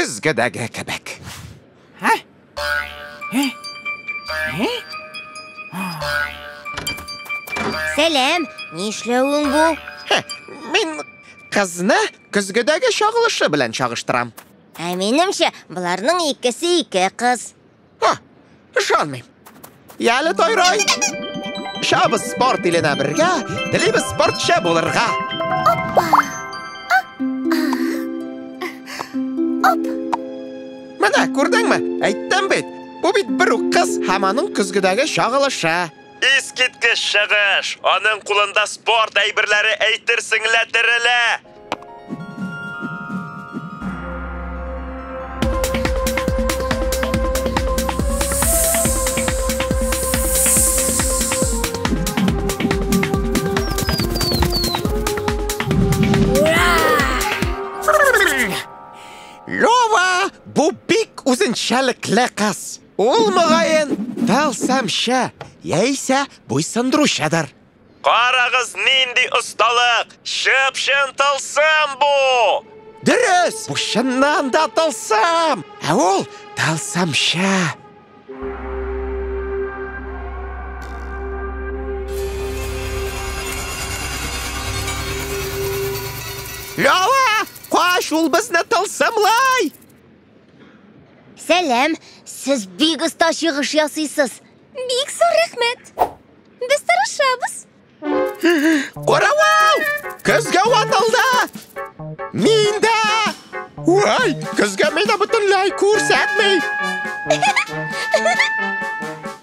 Көзгедәге кебек. Сәлам, нишләвең бу? Мин кызны көзгедәге чагылышы белән чагыштырам. Ә минемчә, боларның икесе ике кыз. Ышанмыйм. Яле, Тойрой! Очабыз спорт иленә бергә, телибез спортчы булырга. Опа! Оп! Менә, күрдеңме? Әйттем бит. Бу бит бер үк кыз һәм аның көзгедәге чагылышы. Искиткеч чыгыш! Аның кулында спорт әйберләре әйтерсең лә терелә. Лёва, бу бик үзенчәлекле кыз. Ул мөгаен тылсымчы, яисә буйсындыручыдыр. Карагыз, нинди осталык! Чып-чын тылсым бу! Дөрес, бу чыннан да тылсым! Ә ул тылсымчы. Лёва, кач, ул безне тылсымлый! Сәлам, сез бик оста чыгыш ясыйсыз. Бик зур рәхмәт. Без тырышабыз. Каравыл! Көзгә ватылды! Мин дә! Уай, көзгә мине бөтенләй күрсәтми!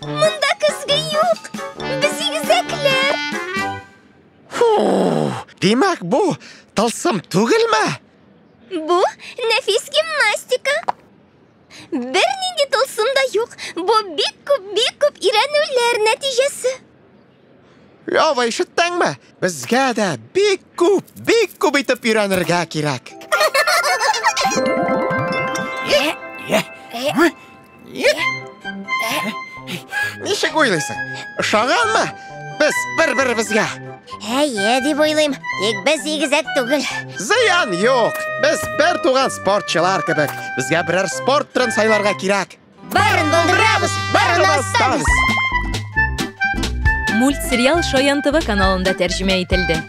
Монда көзге юк. Без игезәкләр. Фу, димәк, бу тылсым түгелме? Бу нәфис гимнастика. Бернинди тылсым да юк. Бу бик күп, бик күп өйрәнүләр нәтиҗәсе. Лёва, ишеттеңме? Безгә дә бик күп, бик күп итеп өйрәнергә кирәк. Ничек уйлыйсың? Ошаганмы? Без бер-беребезгә. Әйе, дип уйлыйм. Тик без игезәк түгел. Зыян юк. Без бер туган спортчылар кебек. Безгә берәр спорт төрен сайларга кирәк. Барын булдырабыз, барын остабыз. Мультсериал Шаян ТВ каналында тәрҗемә ителде.